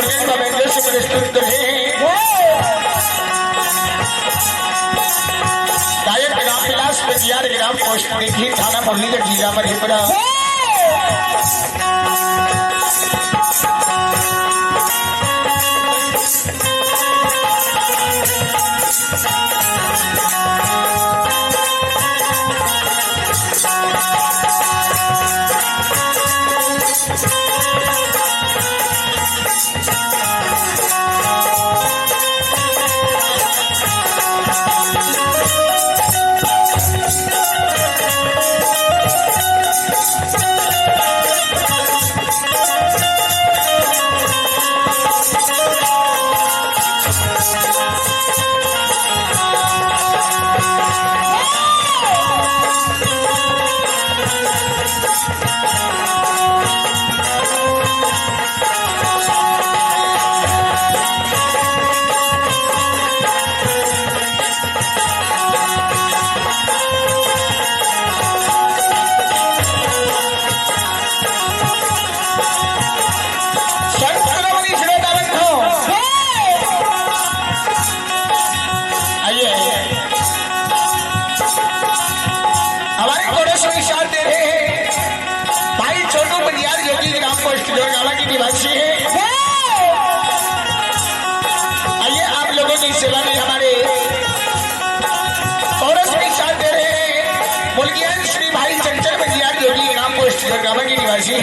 Organ का व्यंजन से प्रस्तुत कर रहे हैं। गायक रामविलास बजियार, ग्राम पोस्ट निधि, थाना मुरलीगंज, जिला मधेपुरा। संत श्रोता बंधु, आइए हमारे पड़ोस में साथ दे रहे हैं भाई छोटू बनियार, जो कि ग्राम पोस्ट जोरगावा के निवासी है। आइए आप लोगों की सेवा में हमारे पड़ोस में साथ दे रहे हैं मुल्कियान श्री भाई चंचल बनियार, जो कि ग्राम पोस्ट जोरगावा के निवासी है।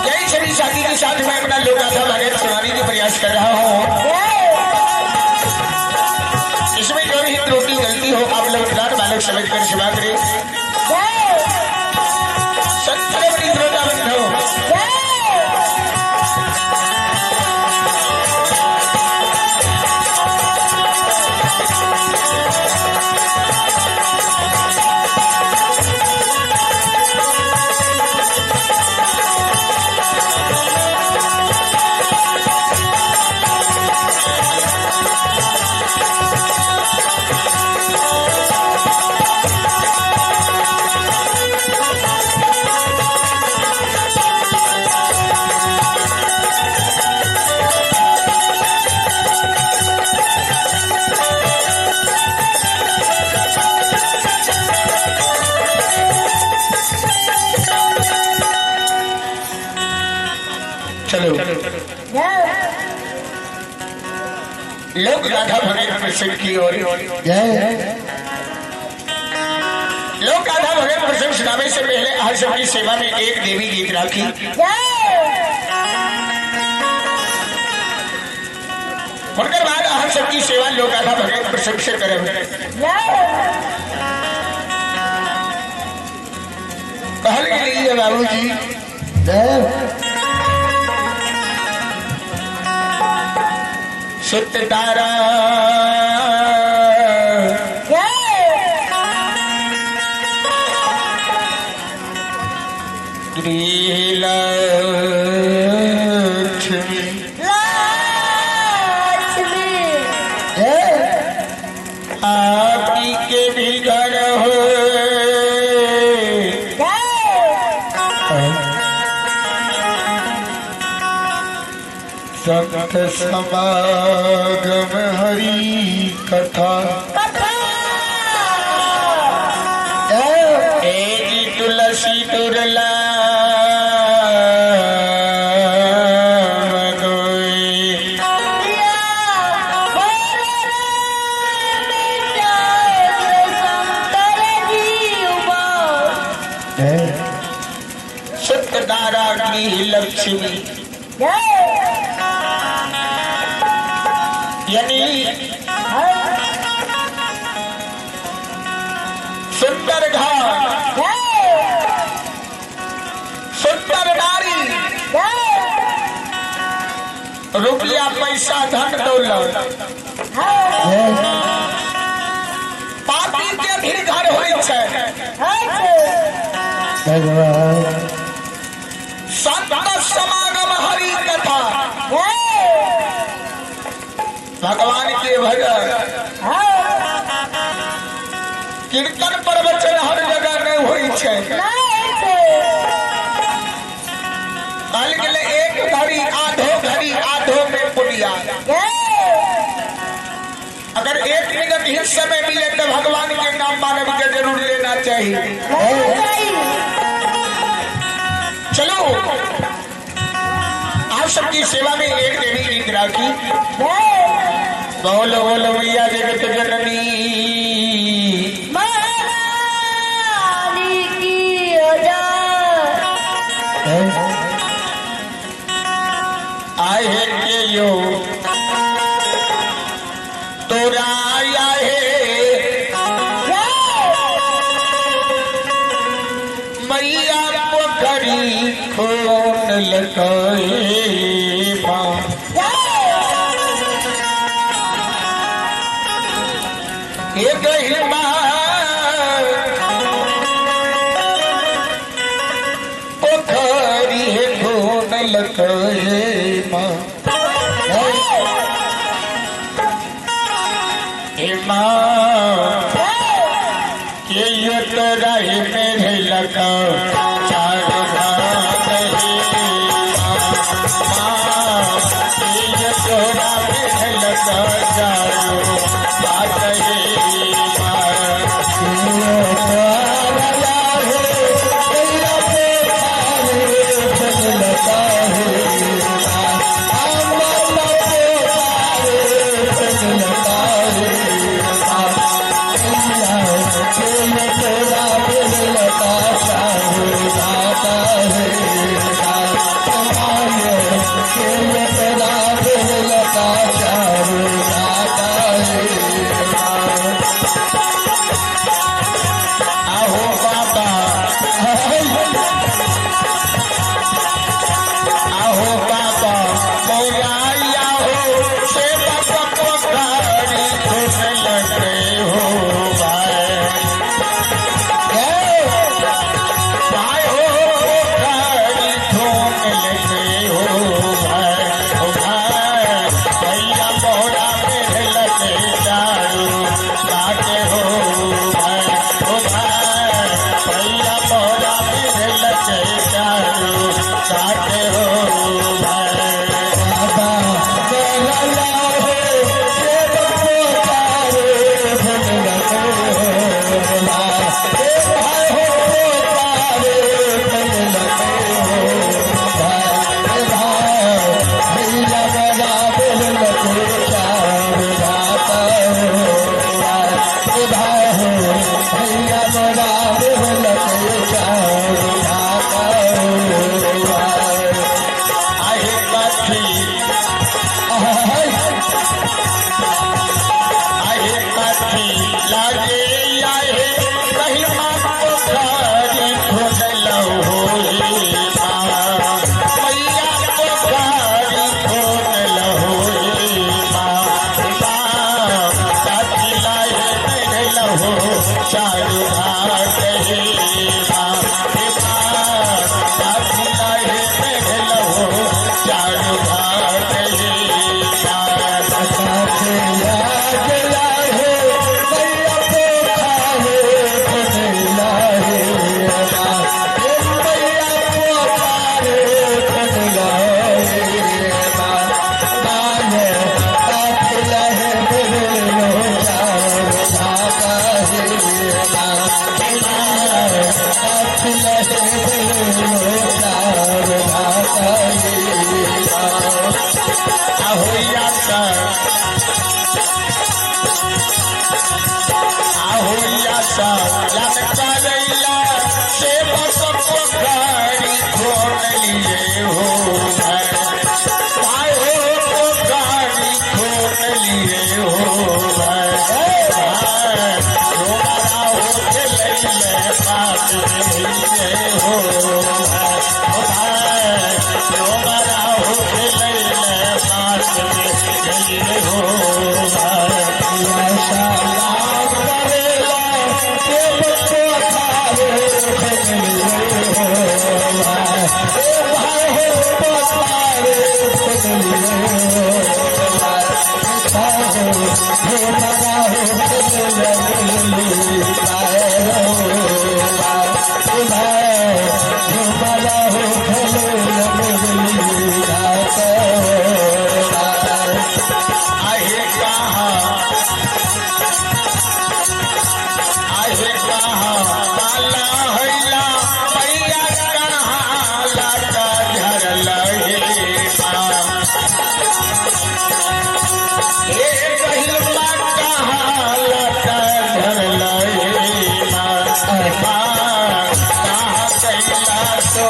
यही सभी साथी के साथ मैं अपना लोक गाथा भगत सुनाने की प्रयास कर रहा हूँ। इसमें जो भी त्रुटि गलती हो आप लोग दान बालक समझ कर क्षमा करें। संत श्रोता बंधु, चलो लोक गाथा भगत प्रसंग की ओर। लोक गाथा भगत प्रसंग सुनाने से पहले आज सबकी सेवा में एक देवी गीत राखी। उनकर बाद हर सबकी सेवा लोक गाथा भगत प्रसंग से करें। पहल के लिए बाबू जी सुत तारा गृहलक्ष्मी आपकी के भी घर हो संत समागम हरि कथा। ए जी तुलसी दुर्ला सुत दारा की लक्ष्मी, यानी सुंदर घर, सुंदर नारी, रुपया पैसा धन दौलत, पापी के भी घर होइ छै। संत समागम हरि कथा, भगवान के भजन कीर्तन प्रवचन हर जगह नहीं होइ छै। कहल गेलै एक घड़ी आधो मानव के जरूर लेना चाहिए। चलो आप सबकी सेवा में एक देवी इंदिरा की। बोलो बोलो मैया जगत जननी महारानी की जय। आहे के यो तोरा आया है मैया पोखरी खोन लगे माँ। एक ही माँ पोखरी खोन लगे माँ। हे माँ के यो तोरा ही मेरे लगा चार भाग हे माँ, के यो तोरा मेरे लगा चारो भाग हे माँ।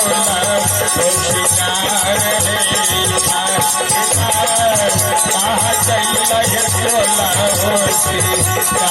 सोला होशियार कहाँ कैला है सोला होशियार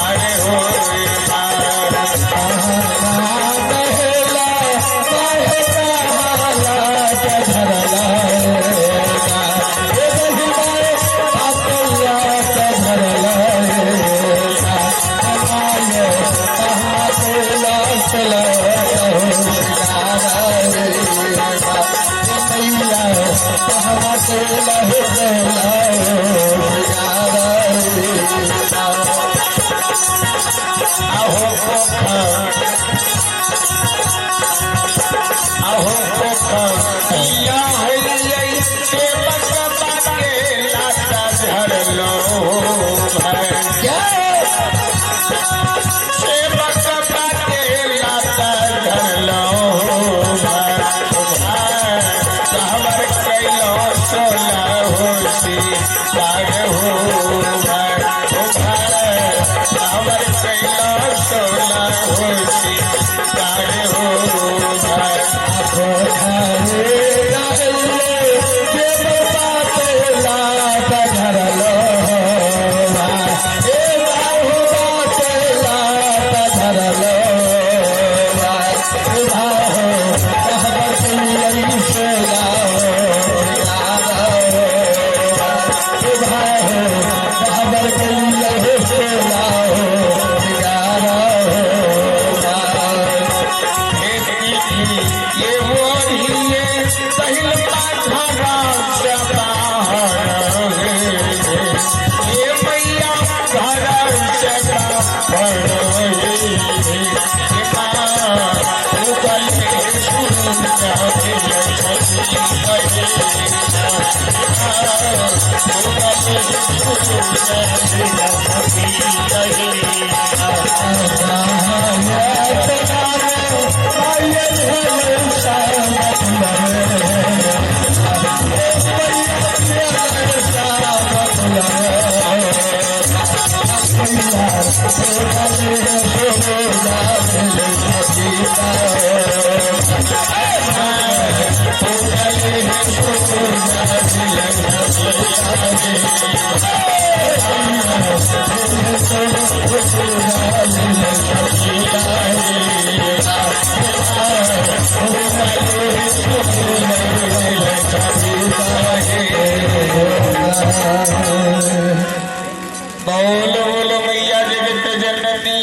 बोलो बोलो मैया जगत जननी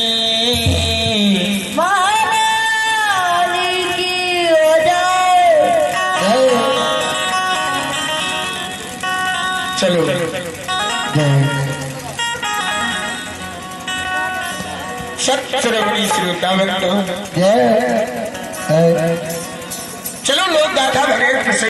महारानी की हो जाए। चलो सत्सरवणी श्रोता भक्तों, चलो लोग गाथा भगत।